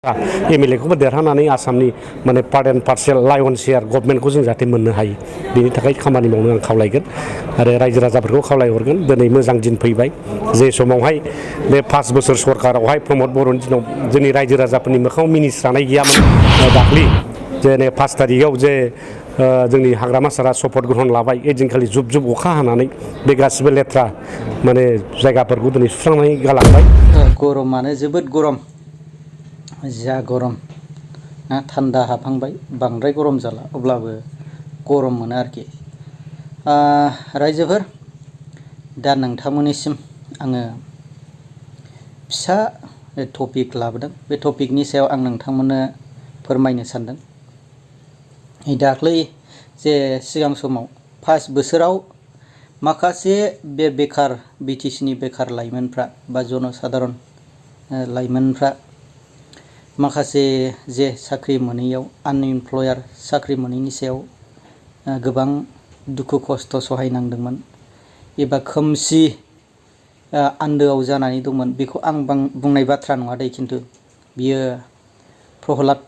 MLA खौबो देरहानानै आसामनि माने पार्ट एन्ड पार्सेल लायन शेयार गभर्नमेन्टखौ जों जाहाथे मोननो हायो बेनि थाखाय खामानि मावनो आं खावलायगोन आरो रायजो राजाफोरखौ खावलायहरगोन दिनै मोजां दिन फैबाय जे समावहाय बे 5 बोसोर सरकारावहाय प्रमद बर'नि दिनाव जोंनि रायजो राजाफोरनि मोखाङाव मिनिस्रानाय गैयामोन दाख्लि जे 5 तारिखआव जे जोंनि हाग्रामा सारा शपथ ग्रहण लाबाय एदिनखालि जुब जुब अखा हानानै बे गासिबो लेथ्रा माने जायगाफोरखौ दिनै सुस्रांनानै गालांबाय। गरमानो जोबोद गरम जा गरम ना थान्दा हाबहांबाय बांद्राय गरम जाला अब्लाबो गरम मोनो आरोखि रायजोफोर दा नोंथांमोननिसिम आङो फिसा टपिक लाबोदों बे टपिकनि सायाव आं नोंथांमोननो फोरमायनो सानदों। दाख्लै जे सिगां समाव 5 बोसोराव माखासे बे बेकार BTCनि बेकार लाइमोनफ्रा बा जनसाधारन लाइमोनफ्रा माखासे जे साख्रि मोनैयाव आनइमप्लयार साख्रि मोनैनि सायाव गोबां दुखु खस्थ सहायनांदोंमोन एबा खोमसि आन्दोआव जानानै दंमोन बेखौ आं बुंनाय बाथ्रा नङा दै खिन्थु बियो प्रहलाद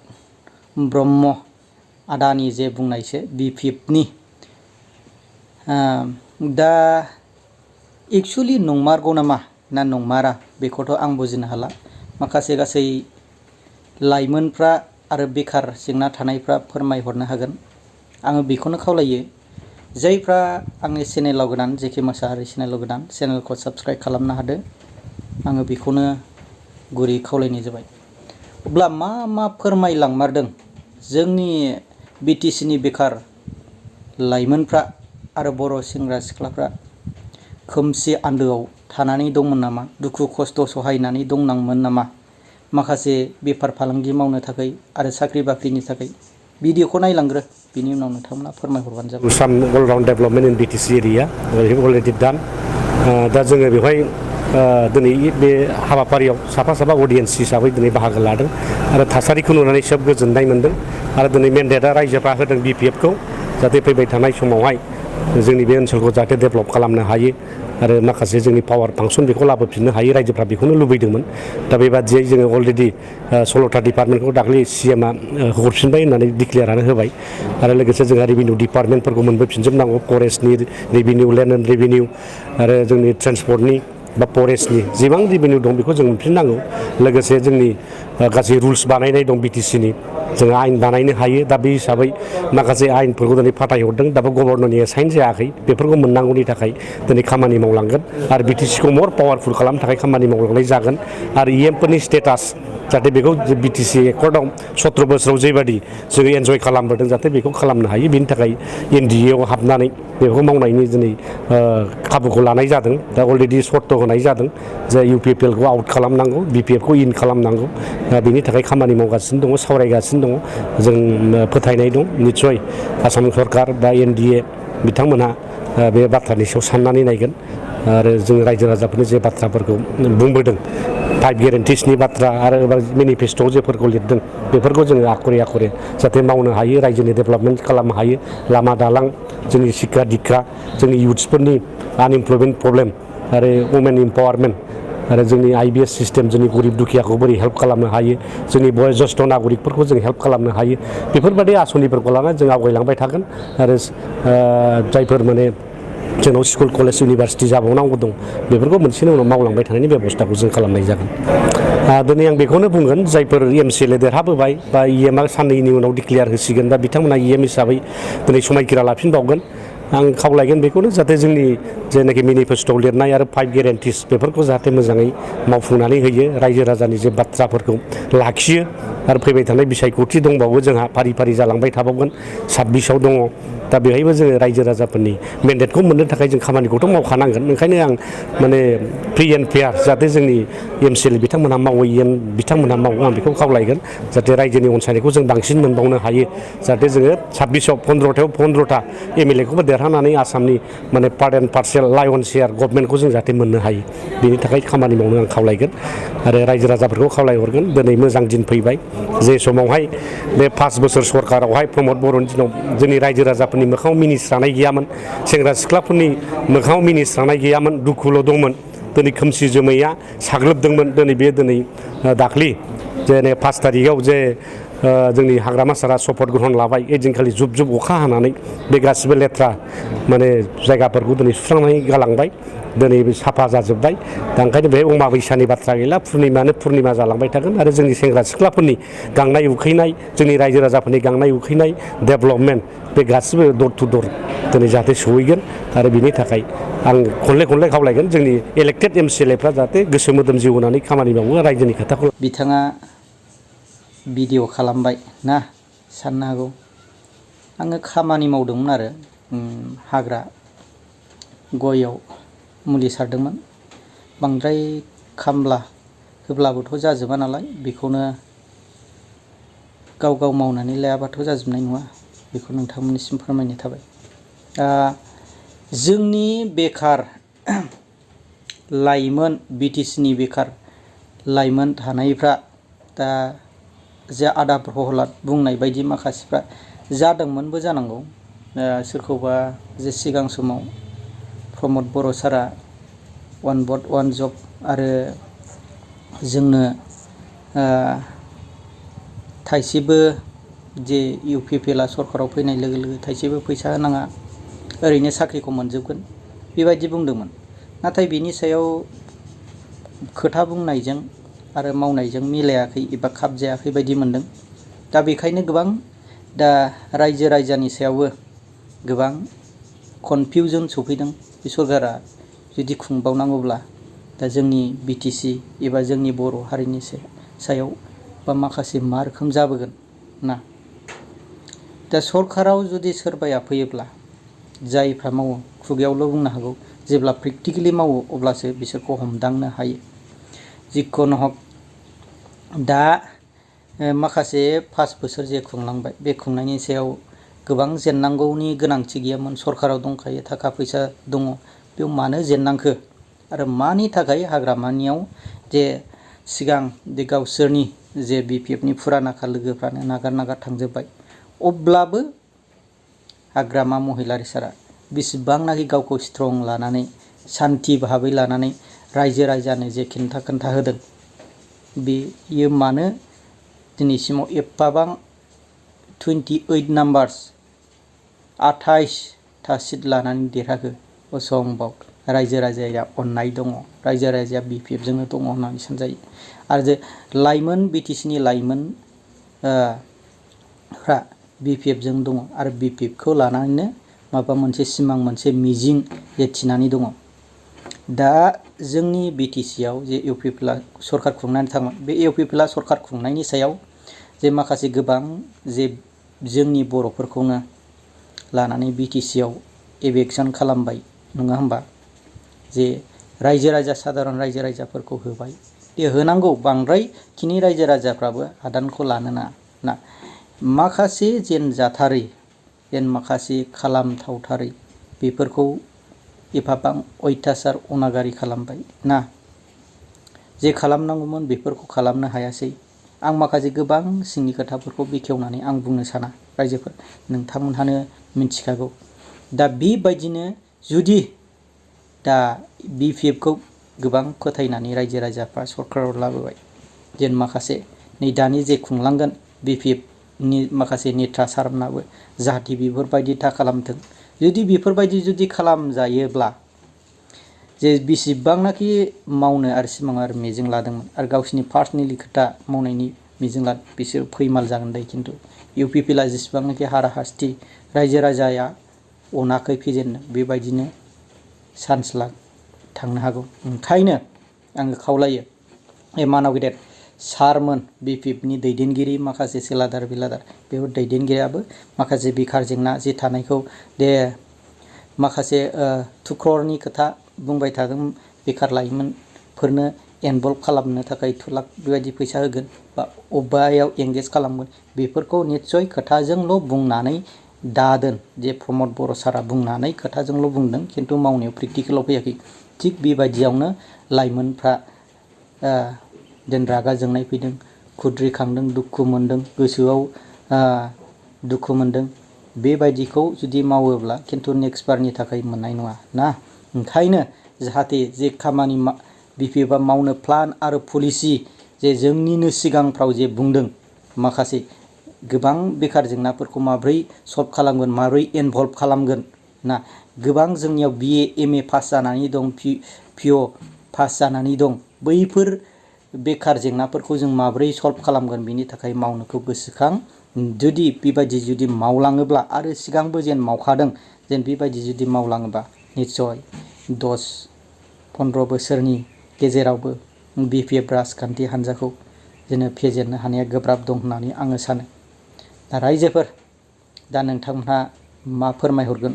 ब्रह्म आदानि जे बुंनायसो BPFनि दा एक्चुअलि नंमारगौ नामा ना नंमारा बेखौथ' आं बुजिनो हाला माखासे गासै लाइमोनफ्रा आरो बेकार जेंना थानायफ्रा फोरमायहरनो हागोन आङो बेखौनो खावलायो जायफ्रा आंनि चेनेलाव गोदान जेके मोसाहारि चेनेलाव गोदान चेनेलखौ साबस्क्राइब खालामनो हादो आङो बेखौनो गुरै खावलायनाय जाबाय। अब्ला मा फोरमायलांमारदों जोंनि BTCनि बेकार लाइमोनफ्रा आरो बर' सेंग्रा सिख्लाफ्रा खोमसि आन्दोआव थानानै दंमोन नामा दुखु खस्थ सहायनानै दंनांमोन नामा माखासे बेफार फालांगि मावनो थाखाय आरो साख्रि बाख्रिनि थाखाय भिडिअखौ नायलांग्रो बिनि उनाव नोंथांमोना फोरमायहरबानो जाबाय। Some all round development in BTC area already done दा जोङो बेवहाय दिनै बे हाबाफारियाव साफा अडियेन्स हिसाबै दिनै बाहागो लादों आरो थासारिखौ नुनानै सोब गोजोननाय मोनदों आरो दिनै मेन्डेटआ रायजोफ्रा होदों BPFखौ जाहाथे फैबाय थानाय समावहाय जोंनि बे ओनसोलखौ जाहाथे डेभेलप खालामनो हायो आरो माखासे जोंनि पावार फांसन बेखौ लाबोफिननो हायो रायजोफ्रा बेखौनो लुबैदोंमोन दा बेबादियै जोङो अलरेडि 16टा डिपार्टमेन्टखौ दाख्लै CMआ हरफिनबाय होननानै डिक्लेयारानो होबाय आरो लोगोसे जोंहा रेभिनिउ डिपार्टमेन्टफोरखौ मोनबोफिनजोबनांगौ फरेस्टनि रेभिनिउ लेन्ड एन्ड रेभिनिउ आरो जोंनि ट्रेन्सपर्टनि बा फरेस्टनि जेबां रेभिनिउ दं बेखौ जों मोनफिननांगौ लोगोसे जोंनि गासै रुल्स बानायनाय दं BTCनि जोङो आयेन बानायनो हायो दा बे हिसाबै माखासे आयेनफोरखौ दिनै फाथायहरदों दाबो गभर्नरनि एसाइन जायाखै बेफोरखौ मोननांगौनि थाखाय दिनै खामानि मावलांगोन आरो BTCखौ मर पावारफुल खालामनो थाखाय खामानि मावलांनाय जागोन आरो EMफोरनि स्टेटास जाहाथे बेखौ BTC एकर्डआव 17 बोसोराव जेबादि जोङो एन्जय खालामबोदों जाहाथे बेखौ खालामनो हायो बेनि थाखाय NDAआव हाबनानै बेखौ मावनायनि दिनै खाबुखौ लानाय जादों दा अलरेडि सर्त होनाय जादों जे UPPLखौ आउट खालामनांगौ BPFखौ इन खालामनांगौ बेनि थाखाय खामानि मावगासिनो दङ सावरायगासिनो दङ जों फोथायनाय दं निस्सय आसाम सरकार बा NDA बिथांमोनहा बे बाथ्रानि सायाव साननानै नायगोन आरो जों रायजो राजाफोरनि जे बाथ्राफोरखौ बुंबोदों 5 गेरेन्टिसनि बाथ्रा आरो मेनिफेस्ट'आव जेफोरखौ लिरदों बेफोरखौ जोङो आखरे जाहाथे मावनो हायो रायजोनि डेभेलपमेन्ट खालामनो हायो लामा दालां जोंनि शिक्षा दिक्षा जोंनि इयुथ्सफोरनि आनइमप्लयमेन्ट प्रब्लेम आरो वमेन इम्पावारमेन्ट आरो जोंनि IBS सिस्टेम जोंनि गरिब दुखियाखौ बोरै हेल्प खालामनो हायो जोंनि बयज्येष्ठ नागरिकफोरखौ जों हेल्प खालामनो हायो बेफोरबायदि आसनिफोरखौ लानानै जों आवगायलांबाय थागोन आरो जायफोर माने जोंनाव स्कुल कलेज इउनिभारसिटि जाबावनांगौ दं बेफोरखौ मोनसेनि उनाव मावलांबाय थानायनि बेबस्थाखौ जों खालामनाय जागोन। दिनै आं बेखौनो बुंगोन जायफोर MCLA देरहाबोबाय बा EMआ साननैनि उनाव डिक्लेयार होसिगोन दा बिथांमोना EM हिसाबै दिनै समायखिरा लाफिनबावगोन आं खावलायगोन बेखौनो जाहाथे जोंनि जेनाखि मेनिफेस्ट'आव लिरनाय आरो 5 गेरेन्टिस बेफोरखौ जाहाथे मोजाङै मावफुंनानै होयो रायजो राजानि जे बाथ्राफोरखौ लाखियो आरो फैबाय थानाय बिसायख'थि दंबावो जोंहा फारि जालांबाय थाबावगोन 26आव दङ दा बेवहायबो जोङो रायजो राजाफोरनि मेन्डेटखौ मोननो थाखाय जों खामानिखौथ' मावखानांगोन ओंखायनो आं माने फ्रि एन्ड फेयार जाहाथे जोंनि MCLA बिथांमोनहा मावो EM बिथांमोनहा मावो आं बेखौ खावलायगोन जाहाथे रायजोनि अनसायनायखौ जों बांसिन मोनबावनो हायो जाहाथे जोङो 26आव 15थायाव 15टा MLA खौबो देरहानानै आसामनि माने पार्ट एन्ड पार्सेल लायन शेयार गभर्नमेन्टखौ जों जाहाथे मोननो हायो बेनि थाखाय खामानि मावनो आं खावलायगोन आरो रायजो राजाफोरखौ खावलायहरगोन दिनै मोजां दिन फैबाय जे समावहाय बे 5 बोसोर सरकारावहाय प्रमद बर'नि दिनाव जोंनि रायजो राजाफोरनि मोखाङाव मिनिस्रानाय गैयामोन सेंग्रा सिख्लाफोरनि मोखाङाव मिनिस्रानाय गैयामोन दुखुल' दंमोन दिनै खोमसि जोमैया साग्लोबदोंमोन दिनै दाख्लि जे 5 तारिखआव जे जोंनि हाग्रामा सारा शपथ ग्रहण लाबाय ओइदिनखालि जुब जुब अखा हानानै बे गासिबो लेथ्रा माने जायगाफोरखौ दिनै सुस्रांनानै गालांबाय दिनै साफा जाजोब्बाय दा ओंखायनो बेहाय अमाबैसानि बाथ्रा गैला पुर्निमायानो पुर्निमा जालांबाय थागोन आरो जोंनि सेंग्रा सिख्लाफोरनि गांनाय उखैनाय जोंनि रायजो राजाफोरनि गांनाय उखैनाय डेभेलपमेन्ट बे गासिबो दर टु दर दिनै जाहाथे सहैगोन आरो बिनि थाखाय आं खनले खावलायगोन जोंनि इलेक्टेड MCLFफ्रा जाहाथे गोसो मोदोम जिउ होनानै खामानि मावो रायजोनि खोथाखौ बिथाङा भिडिअ खालामबाय ना साननो हागौ आङो खामानि मावदोंमोन आरो हाग्रा गयाव मुलि सारदोंमोन बांद्राय खामला होब्लाबोथ' जाजोबा नालाय बेखौनो गाव मावनानै लायाबाथ' जाजोबनाय नङा बेखौ नोंथांमोननिसिम फोरमायनाय थाबाय जोंनि बेखार लाइमोन BTCनि बेखार लाइमोन थानायफ्रा दा जे आदा प्रहलाद बुंनाय बायदि माखासेफ्रा जादोंमोनबो जानांगौ सोरखौबा जे सिगां समाव प्रमद बर' सारा वान भट वान जब आरो जोंनो थाइसेबो जे UPFLआ सरकाराव फैनाय लोगो लोगो थाइसेबो फैसा होनाङा ओरैनो साख्रिखौ मोनजोबगोन बेबायदि बुंदोंमोन नाथाय बिनि सायाव खोथा बुंनायजों आरो मावनायजों मिलायाखै एबा खाब जायाखै बायदि मोनदों दा बेखायनो गोबां दा रायजो राजानि सायावबो गोबां कनफिउजन सफैदों बे सरकारा जुदि खुंबावनांगौब्ला दा जोंनि BTC एबा जोंनि बर' हारिनि सायाव बा माखासे मा रोखोम जाबोगोन ना दा सरकाराव जुदि सोरबाया फैयोब्ला जायफ्रा मावो खुगायावल' बुंनो हागौ जेब्ला प्रेक्टिकेलि मावो अब्लासो बिसोरखौ हमदांनो हायो जिखुनु हक दा माखासे 5 बोसोर जे खुंलांबाय बे खुंनायनि सायाव गोबां जेननांगौनि गोनांथि गैयामोन सरकाराव दंखायो थाखा फैसा दङ बेयाव मानो जेननांखो आरो मानि थाखाय हाग्रामानियाव जे सिगां जे गावसोरनि जे BPFनि फुरानाखा लोगोफ्रानो नागार थांजोब्बाय अब्लाबो हाग्रामा महिलारि सारा बेसेबांनाखि गावखौ स्ट्रं लानानै सान्थि भाबै लानानै रायजो राजानो जे खोन्था होदों बेयो मानो दिनैसिमाव एफाबां 28 नाम्बार्स 28 सिट लानानै देरहाखो असम्भब रायजो राजाया अननाय दङ रायजो राजाया BPFजोंनो दङ होननानै सानजायो आरो जे लाइमोन BTCनि लाइमोन फ्रा BPFजों दङ आरो BPFखौ लानानैनो माबा मोनसे सिमां मोनसे मिजिं जे थिनानै दङ दा जोंनि BTCआव जे UPFLआ सरकार खुंनानै थाङोमोन बे UPFLआ सरकार खुंनायनि सायाव जे माखासे गोबां जे जोंनि बर'फोरखौनो लानानै BTCआव इभेक्सन खालामबाय नङा होमबा जे रायजो राजा साधारन रायजो राजाफोरखौ होबाय बे होनांगौ बांद्राय खिनि रायजो राजाफ्राबो हादानखौ लानो ना माखासे जेन जाथारै जेन माखासे खालामथावथारै बेफोरखौ एफाबां अयथासार अनागारि खालामबाय ना जे खालामनांगौमोन बेफोरखौ खालामनो हायासै आं माखासे गोबां सिंनि खोथाफोरखौ बेखेवनानै आं बुंनो साना रायजोफोर नोंथांमोनहानो मिथिखागौ दा बेबायदिनो जुदि दा BPFखौ गोबां फोथायनानै रायजो राजाफ्रा सरकाराव लाबोबाय जेन माखासे नै दानि जे खुंलांगोन BPFनि माखासे नेता सारमोनाबो जाहाथे बेफोरबायदि खालामथों जुदि बेफोरबायदि जुदि खालामजायोब्ला जे बेसेबांनाखि मावनो आरो सिमां आरो मिजिं लादोंमोन आरो गावसिनि पार्सनेलि खोथा मावनायनि मिजिं लादों बिसोर फैमाल जागोन दे खिन्थु UPFLआ जेसेबांनाखि हाराहास्ति रायजो राजाया अनाखै फेजेननो बेबायदिनो चान्स थांनो हागौ ओंखायनो आङो खावलायो मानाव गेदेर सारमोन BPFनि दैदेनगिरि माखासे सेलादार बिलादार बेफोर दैदेनगिरियाबो माखासे बेखार जेंना जे थानायखौ दे माखासे 2 crore खोथा बुंबाय थादों बेखार लाइमोनफोरनो इनभल्भ खालामनो थाखाय 2 लाख बेबायदि फैसा होगोन बा अबेबायाव एंगेज खालामगोन बेफोरखौ निस्सय खोथाजोंल' बुंनानै दादोन जे प्रमद बर' सारा बुंनानै खोथाजोंल' बुंदों खिन्थु मावनायाव प्रेक्टिकेलाव फैयाखै थिग बेबायदियावनो लाइमोनफ्रा जेन रागा जोंनाय फैदों खुद्रिखांदों दुखु मोनदों गोसोआव दुखु मोनदों बेबायदिखौ जुदि मावोब्ला खिन्थु नेक्स्ट बारनि थाखाय मोननाय नङा ना ओंखायनो जाहाथे जे खामानि BPFआ मावनो प्लान आरो पलिसि जे जोंनिनो सिगांफ्राव जे बुंदों माखासे गोबां बेकार जेंनाफोरखौ माब्रै सल्भ खालामगोन, माब्रै इनभल्भ खालामगोन ना, गोबां जोंनियाव BA MA पास जानानै दं, PO पास जानानै दं, बैफोर बेकार जेंनाफोरखौ जों माब्रै सल्भ खालामगोन बिनि थाखाय मावनोखौ गोसोखां। जुदि बेबायदि जुदि मावलाङोब्ला आरो सिगांबो जेन मावखादों जेन बेबायदि जुदि मावलाङोबा निस्सय 10-15 बोसोरनि गेजेरावबो BPF राजखान्थि हान्जाखौ जोङो फेजेननो हानाया गोब्राब दं होननानै आङो सानो। दा रायजोफोर, दा नोंथांमोनहा मा फोरमायहरगोन?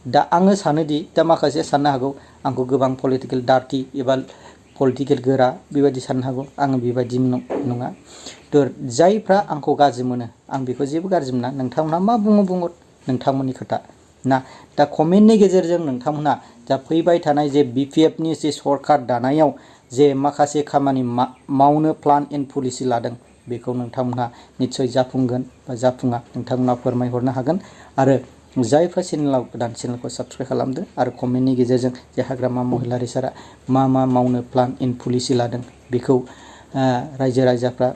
दा आङो सानोदि दा माखासे साननो हागौ आंखौ गोबां पलिटिकेल डार्टि एबा पलिटिकेल गोरा बेबायदि साननो हागौ। आङो बेबायदि नङा। जायफ्रा आंखौ गाज्रि मोनो आं बेखौ जेबो गाज्रि मोना। नोंथांमोनहा मा बुङो बुंहर, नोंथांमोननि खोथा ना। दा कमेन्टनि गेजेरजों नोंथांमोनहा जा फैबाय थानाय जे BPFनि जे सरकार दानायाव जे माखासे खामानि मावनो प्लान एन्ड पलिसि लादों बेखौ नोंथांमोनहा निस्सय जाफुंगोन बा जाफुङा नोंथांमोनहा फोरमायहरनो हागोन। आरो जायफ्रा चेनेलाव गोदान चेनेलखौ साबस्क्राइब खालामदो आरो कमेन्टनि गेजेरजों जे हाग्रामा महिलारि सारा मा मावनो प्लान एन्ड पलिसि लादों बेखौ रायजो राजाफ्रा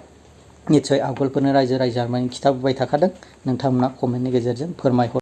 निस्सय आगोलफोरनो रायजो राजानो खिथाबोबाय थाखादों। नोंथांमोना कमेन्टनि गेजेरजों फोरमायहर।